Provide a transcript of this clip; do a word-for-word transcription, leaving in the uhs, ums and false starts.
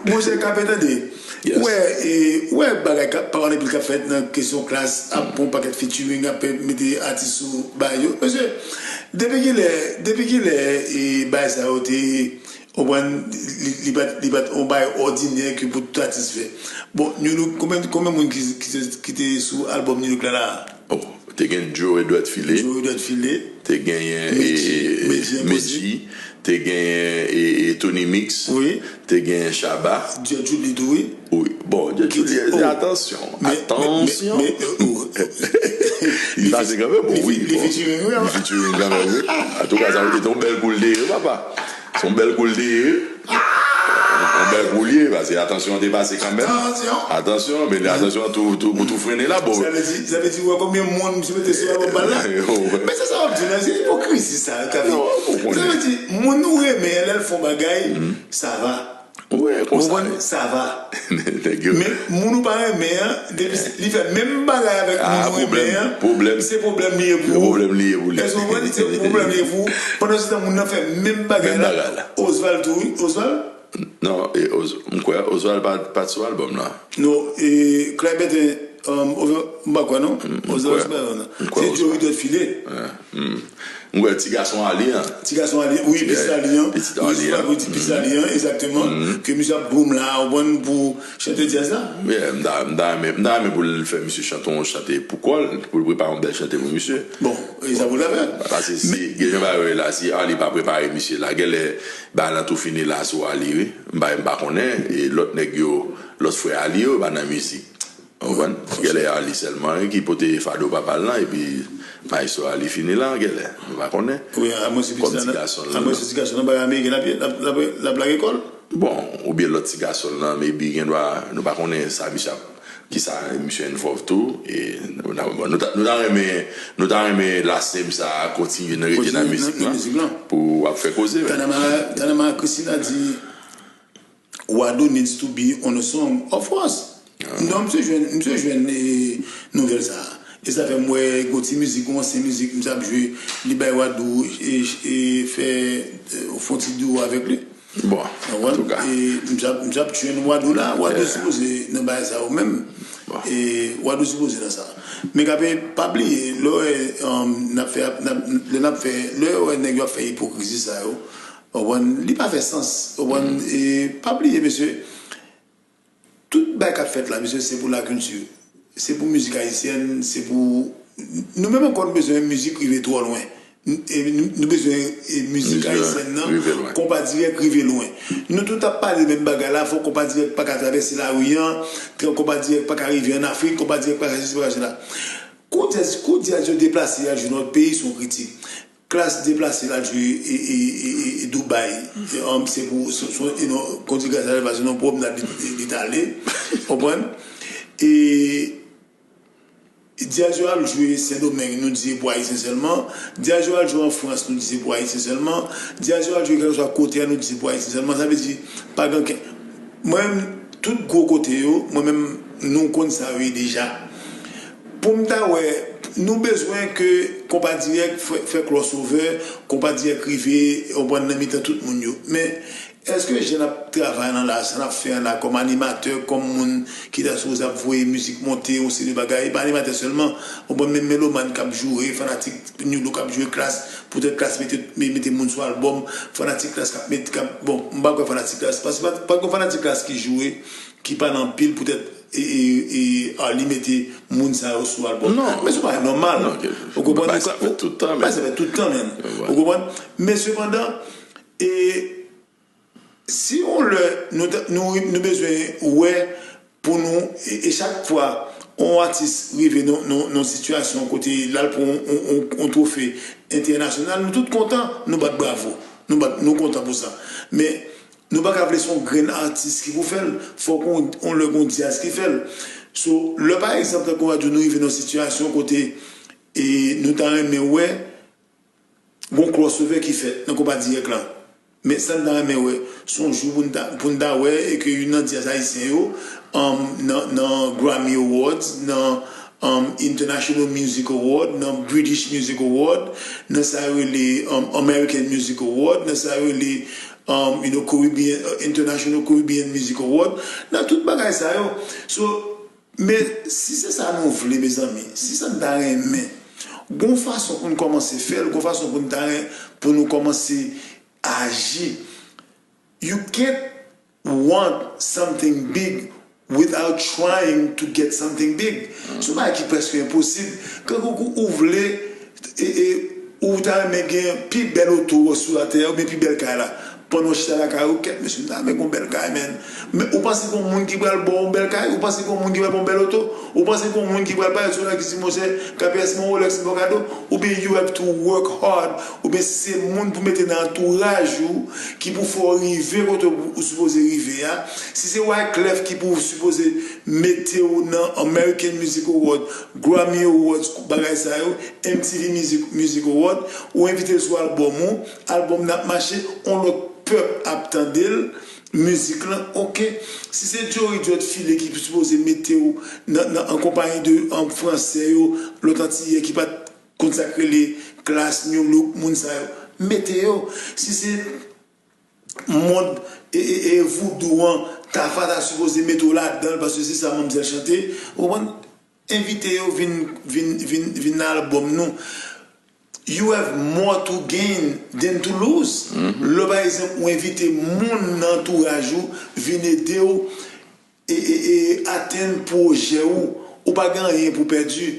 Monchè, K P, tande. Ou wè, e, ou wè bagay k ap, pawòl anpil k ap fèt nan kesyon Klass, ap pran yon pakèt featuring, ap mete atis sou bagay yo. Mesye, depi kilè, depi kilè, e, bagay sa yo te, ou konprann, li, li pa t, li pa t yon bagay òdinè ke pou tout atis fè. Bon, nou, nou, konbyen, konbyen moun ki, ki te, ki te sou albòm New Look la la? Oh, te gen Joe Edouard Philé. Joe Edouard Philé. Te genyen, Medjy, e, Medjy Impossible. Medjy. Te genyen, e, e, Tony Mix. Wi. Te genyen Shabba. Djè Djouly tou, wi. Wi. Bon, Djè Djouly, atansyon. Atansyon. Li pase kanmenm, wi. Li featuring, wi. Li featuring kanmenm, wi. Antouka, sa se yon bèl kou l te ye, papa. Se yon bèl kou l te ye. Yon bèl kou l ye, paske atansyon an te pase kanmenm. Atansyon. Atansyon, men atansyon, tou, tou, ou tou frennen la, bon. Sa vle di, sa vle di, ou wè konbyen moun misye mete sou albòm pa l la? Men se sa w ap di la, se ipokrizi sa, Kavi. Sa vle di, moun ou renmen an, lè l fè yon bagay, sa va. Ou konprann? Sa va. Men moun ou pa renmen an, depi li fè menm bagay avèk moun ou renmen an, se pwoblèm li ye pou ou. Èske w konprann? Se pwoblèm li ye pou ou. Pandan se tan, moun nan fè menm bagay la. Osval tou, wi. Osval? Non, e, Os-, m kwè Osval pa, pa t sou albòm la. Non, e, Clebert, um, Osval, m pa kwè non. Osval pa t sou albòm la. Se Joe Edouard Philé. M kwè ti gason Ali an. Ti gason Ali, wi, pitit Ali an. Pitit Ali an. Wi, pitit Ali an, egzakteman. Ke misye ap groom la, ou konprann, pou chante djaz la. Yeah, m ta, m ta renmen, m ta renmen pou l fè misye chante yon chante pou kò l, pou l prepare yon bèl chante pou misye. Bon, e sa pou l ta fè. Paske si gen jan bagay yo ye la, si Ali pa prepare misye la, genlè bagay lan tou fini la sou Ali, wi. M pa, m pa konnen, e lòt nèg yo, lòt frè Ali yo, pa nan mizik. Ou konprann? Genlè Ali sèlman, wi, ki pote fado papa l lan, epi maestro Ali fini la, genlè. Nou pa konnen. Wi, amwen se pitit la, amwen se ti gason nan bagay ameriken l ap, l ap, l ap, l ap lage kò l. Bon, oubyen lòt ti gason l lan, maybe gen dwa, nou pa konnen sa misye ap, kisa misye envolve tou, e nou ta, bon, nou ta, nou ta renmen, nou ta renmen la same sa a kontinye nan, rete nan mizik lan, pou ap fè koze, men. Tanama, Tanama Christina di, Wado needs to be on a song. Of course. Non, misye jwenn, misye jwenn, e, nouvèl sa a. E sa fè m wè gon ti mizik, gon ansyen mizik, misye ap jwe, li bay Wado, e, e fè, e, fè yon ti duo avèk li. Bon, antouka. E misye ap, misye ap train Wado la, Wado sipoze nan bagay sa yo menm. E Wado sipoze nan sa. Men K P, pa bliye, lè w wè, um, n ap fè, n ap, lè n ap fè, lè w wè nèg yo ap fè ipokrizi sa yo, ou konprann, li pa fè sans. Ou konprann? E pa bliye, mesye, tout bagay k ap fèt la, mesye, se pou lakilti. Se pou mizik ayisyèn, se pou, nou menm ankò, nou bezwen mizik rive twò lwen. N-, e nou, nou bezwen, e, mizik ayisyèn nan, Konpa Dirèk rive lwen. Nou tout ap pale menm bagay la, fò Konpa Dirèk pa ka travèse lari an, Konpa Dirèk pa ka rive ann Afrik, Konpa Dirèk pa ka sesi, pa ka sela. Kou djaz, kou djaz yo deplase al jwe nan lòt peyi, se yon kritik. Klass deplase l al jwe e, e, e, e, e Dubai. E, um, se pou, se, se, e non, kondi Klass al pase nan pwòb nan li, li t ale. Konprann? E djaz yo al jwe Sendomeng, nou di se pou Ayisyen sèlman. Djaz yo al jwe an Frans, nou di se pou Ayisyen sèlman. Djaz yo al jwe kèlkeswa kote a, nou di se pou Ayisyen sèlman. Sa vle di, pa gen okenn. Mwen menm, tout gwo kote yo, mwen menm, nou konn sa yo ye deja. Pou m ta wè, nou bezwen ke Konpa Dirèk fè, fè crossover, Konpa Dirèk rive, ou konprann, nan mitan tout moun yo. Men, èske jan n ap travay lan la, sa n ap fè an la, kòm animatè, kòm moun ki ta sipoze ap voye mizik monte, yon seri de bagay, e pa animatè sèlman, ou konprann, menm melomàn k ap joure, fanatik New Look k ap joure Klass, poutèt Klass mete, me-, mete moun sou albòm, fanatik Klass k ap mete, k ap, bon, m pa kwè fanatik Klass, paske pa, pa gen fanatik Klass ki joure, ki pale anpil poutèt, e, e, e, Arly mete moun sa yo sou albòm. Non. Men se yon bagay nòmal. Non, ok. Ou konprann? Bagay sa fèt tout tan, men. Bagay sa fèt tout tan, men. Ou konprann? Men sepandan, e, si yon lè nou ta, nou, nou bezwen wè pou nou, e, e chak fwa yon atis rive nan, nan, nan sitiyasyon kote l al pran yon, yon, yon, yon twofe entènasyonal, nou tout kontan, nou bat bravo. Nou bat, nou kontan pou sa. Men, nou pa ka vle se yon grenn atis ki pou fè l. Fòk yon, yon lè gon djaz ki fè l. So, lè pa egzanp, tankou w a di nou rive nan yon sitiyasyon kote, e, nou ta renmen wè gon crossover ki fèt nan Konpa Dirèk lan. Men sa n ta renmen wè, se yon jou pou n ta, pou n ta wè e ke youn nan djaz ayisyen yo, um, nan, nan Grammy Awards, nan, um, International Music Award, nan British Music Award, nan sa yo rele, um, American Music Award, nan sa yo rele, um, you know, Caribbean, uh, International Caribbean Music Award, nan tout bagay sa yo. So, men si se sa nou vle, mezanmi, si sa n ta renmen, gon fason pou n kòmanse fè l, gon fason pou n ta ren, pou nou kòmanse aji. You can't want something big without trying to get something big. Se yon bagay ki prèske enposib. Kankou ou vle, e, e, ou ta renmen gen pi bèl oto sou latè, oubyen pi bèl kay la. Pandan w chita lakay ou, kèt mesye, m ta renmen gen yon bèl kay, men. Men ou panse gen yon moun ki pral ba w yon bèl kay? Ou panse gen yon moun ki pral ba w yon bèl oto? Ou panse gen yon moun ki pral parèt sou la ki di, monchè, Kapè, si yon Rolex m ba w kado? Oubyen you have to work hard, oubyen si se moun pou mete nan antouraj ou ki pou fè w rive kote ou, ou sipoze rive a, si se Wyclef ki pou sipoze mete w nan American Music Award, Grammy Awards, bagay sa yo, M T V Music, Music Award, ou envite l sou albòm ou, albòm nan ap mache, yon lòt pèp ap tande l, mizik lan, oke. Si se Joey Dread Filé ki sipoze mete w nan, nan, an konpayi de, an, Fransè yo, lòt Antiyè ki pa t konn sa k rele Klass, Nu Look, moun sa yo, mete yo. Si se mond e, e, e voudou an, Tafa ta sipoze mete w ladan l, paske se sa manmzèl chante, ou konprann? Envite yo vin, vin, vin, vin nan albòm nou. You have more to gain than to lose. Lè, pa egzanp, ou envite moun nan antouraj ou vin ede w e, e, e atenn pwojè ou, ou pa gen anyen pou pèdi.